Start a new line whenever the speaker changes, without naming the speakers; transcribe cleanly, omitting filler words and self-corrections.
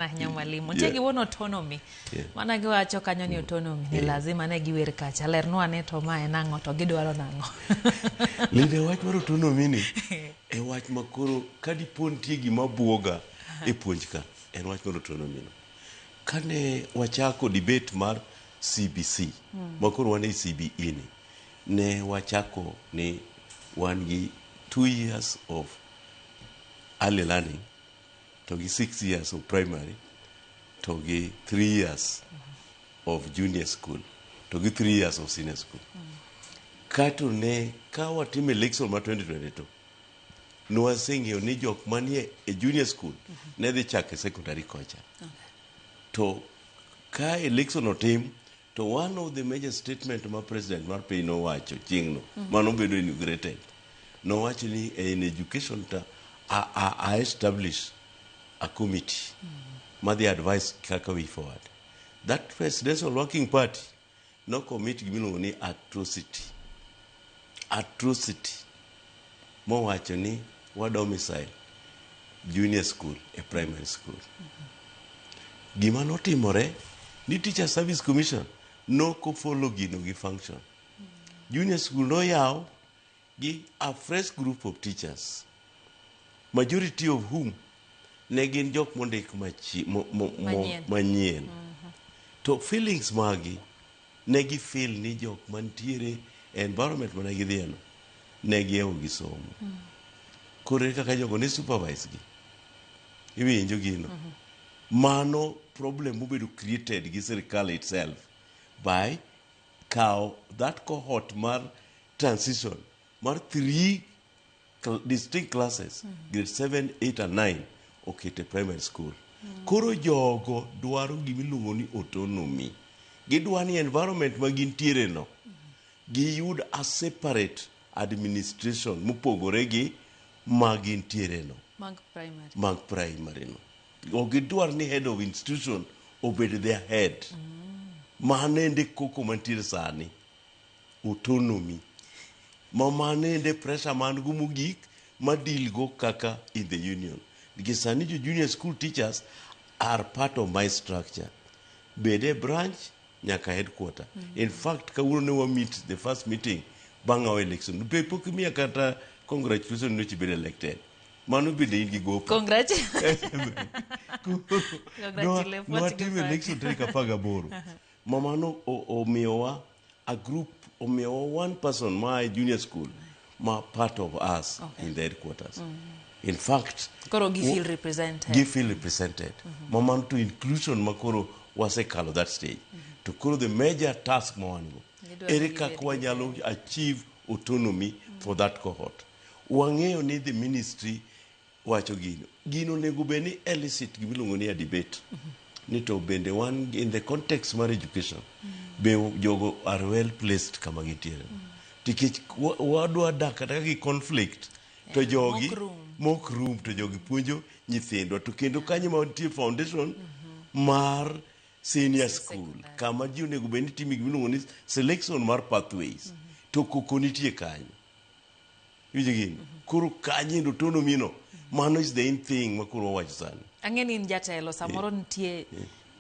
Ahinya mwalimu. Nitie giwuon autonomy. Mana giwacho kanyo ni autonomy ni lazima ne giwer kacha. Lernwa ane to ma en ang'o to gidwaro nang'o?
Linda, wach mar autonomy ni e wach ma koro ka dipo nitie gima buoga e puonj ka en wach mar autonomy no. Kane wachako debate mar CBC ma koro wan e CBE ni, ne wachako ni wan gi 2 years of early learning to gi 6 years of primary to gi 3 years of junior school to gi 3 years of senior school. Kato ne ka watimo election mar 2022, nwaseng'eyo ni jok manie e junior school ne dhi chako e secondary kocha. To ka election otim to one of the major statement ma president mar piny nowacho chieng'no manobedo inaugurated, nowacho ni in education ta a establish a committee madhi advice kaka way forward. That presidential working party no commit gimiluongo ni atrocity mowacho ni wa domicile junior school e primary school. Gima notimore ni Teacher Service Commission nokofollow gino gi function. Junior school noyaw gi a fresh group of teachers, majority of whom ne gin jok mondik
Manyien.
Manyien. To feelings magi ne gi feel ni jok mantiere e environment mane gidhieno ne giewo gi somo. Koro ere kaka jogo ne supervise gi? Iwinjo gino? Mano problem mobedo created gi sirikal itself by kawo that cohort mar transition mar three distinct classes, grade 7, 8 and 9, okete primary school. Koro jogo dwaro gimiluongo ni autonomy. Gidwa ni environment ma gintiere no giyud a separate administration mopogore gi ma gintiere no.
Mag primary.
Mag primary no. Ok gidwar ni head of institution obed their head. Mano ende koko mantiere sani, autonomy ma mano ende pressure man go mogik ma deal go kaka in the union, nikech sani jo junior school teachers are part of my structure, bed e branch nyaka headquarter. In fact, kawuono ne wa meet the first meeting bang' our election. Be pok imiya kata congratulation ni bed elected? Mano bende in gi gopa.
Congratulations.
Nwatimo election tarik 18 ma mano omiyowa a group, omiyowa one person ma e junior school ma part of us in the headquarters. In fact,
Koro gi feel represented.
Gi feel represented. Ma mano to inclusion ma koro wasekalo that stage. To koro the major task ma wan go,
Gidwaro
ere
ni
kaka
gibed gi
wanyalo achieve autonomy for that cohort? Wang'eyo ni the ministry wacho gino. Gino onego bed ni elicit gimiluongo ni a debate. Ni to bende wan in the context mar education, be jogo are well placed kama gintiere? Nikech wadwa dak kata gi conflict to jogi
mok rum.
Mok rum to jogi puonjo nyithindwa to kendo kanyo ma nitie foundation mar senior school
Secondary.
Kama ji onego bed ni timo gimiluongo ni selection mar pathways to koko nitie kanyo. Iwinjo gini? Koro kanyo endo autonomy no, mano is the in thing ma koro wawacho sani.
Ang'e ni in jatelo, samoro nitie